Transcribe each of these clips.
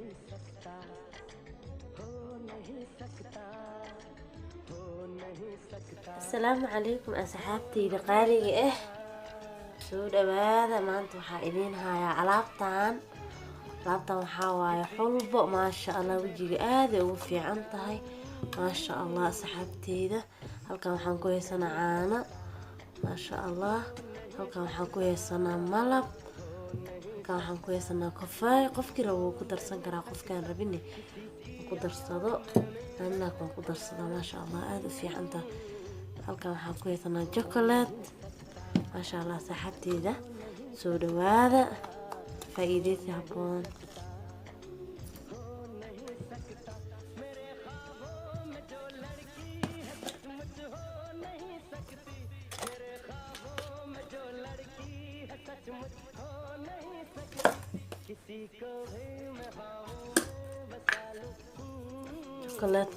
नहीं सकता, हो नहीं सकता, हो नहीं सकता। Asalaamu calaykum asxaabteyda qaaliga ah, soo dhawaada. Maanta waxaa idiin hayaa alaabtan. Alaabtan waxaa waaye xulbo, maasha Allah, wejiga aaday ugu fiican tahay, maasha Allah. Asxaabteyda, halkan waxaan ku haysanaa caano, maasha Allah. Halkan waxaan ku haysanaa malab. Halkan waxaan ku haysanaa coffee. Qofkii rabo wuu ku darsan karaa, qofkaan rabine ku darsado. Anaa waan ku darsadaa, maasha Allah, aada u fiican tahay. Halkan waxaan ku haysanaa chocolate, maasha Allah. Saaxabteyda, soo dhawaada, faa'iideysi habboon. हो नहीं सकता, मेरे ख्वाबों में जो लड़की है सचमुच हो नहीं सकती। मेरे ख्वाबों में जो लड़की है सचमुच हो नहीं सकती। किसी को भी मैं ख्वाबों में बसा लूं। Chocolate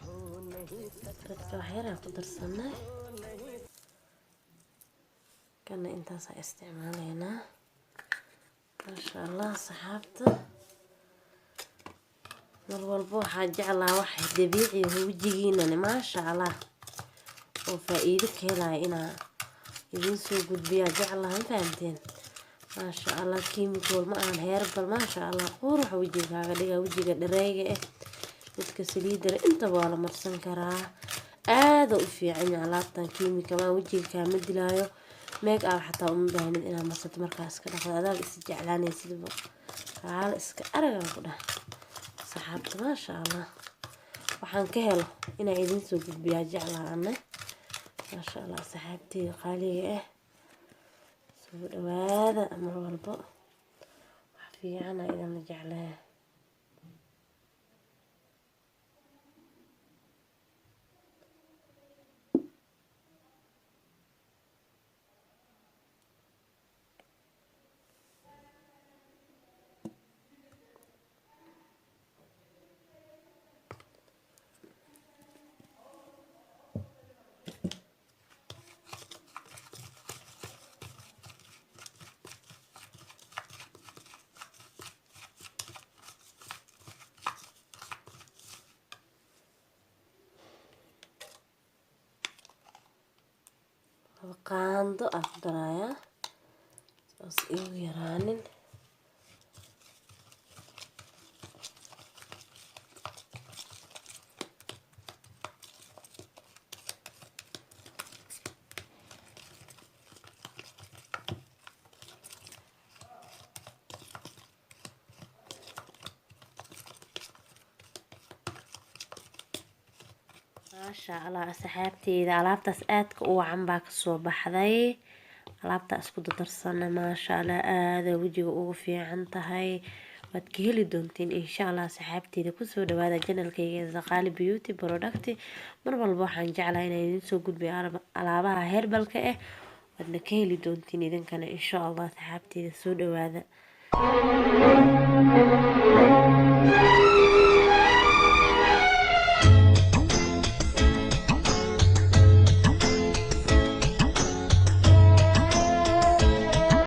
हो नहीं सकता। Dadka wax yaraa ku darsanay, kana intaasaa isticmaalaynaa, maasha Allah. Saxaabta, mar walba waxaa jeclaa wax dabiici ah, wejigiinani maasha Allah oo faa-iido ka helaya inaa idiin soo gudbiyaa jeclaha, ma fahamteen? Maasha Allah, chemical ma ahan, herbal, maasha Allah. Quruxa wejiga kaaga dhigaa, wejiga dhareyga ah, midka saliidda leh, intaba waa la marsan karaa. Aada u fiican yahay alaabtan, chemical ma wejiga kaama dilaayo. Make up xataa uma baahnid inaad marsato. Markaa iska dhaqdo, adaaba is jeclaanaysidba, kaala iska aragaan ku dhah. Saxaabta, maasha Allah, waxaan ka helo inaan idiin soo gudbiyaa jeclaha ane, maasha Allah. Saxaabteyda qaaliga ah, soo dhawaada. Mar walbo wax fiicana idinla jeclaha. Laba qaando aan ku darayaa, saas igu yaraanin. Maasha Allah, asxaabteyda, alaabtaas aadka u wacan baa kasoo baxday. Alaabtaa isku dardarsana, maasha Allah, aada wejiga ugu fiican tahay. Waad ka heli doontiin insha Allah. Asxaabteyda, kusoo dhawaada channelkayga Zaqaali Beauty Product. Mar walba waxaan jeclahay inaan idiin soo gudbiyo alaabaha herbalka ah. Waadna ka heli doontiin idinkana insha Allah. Asxaabteyda, soo dhawaada.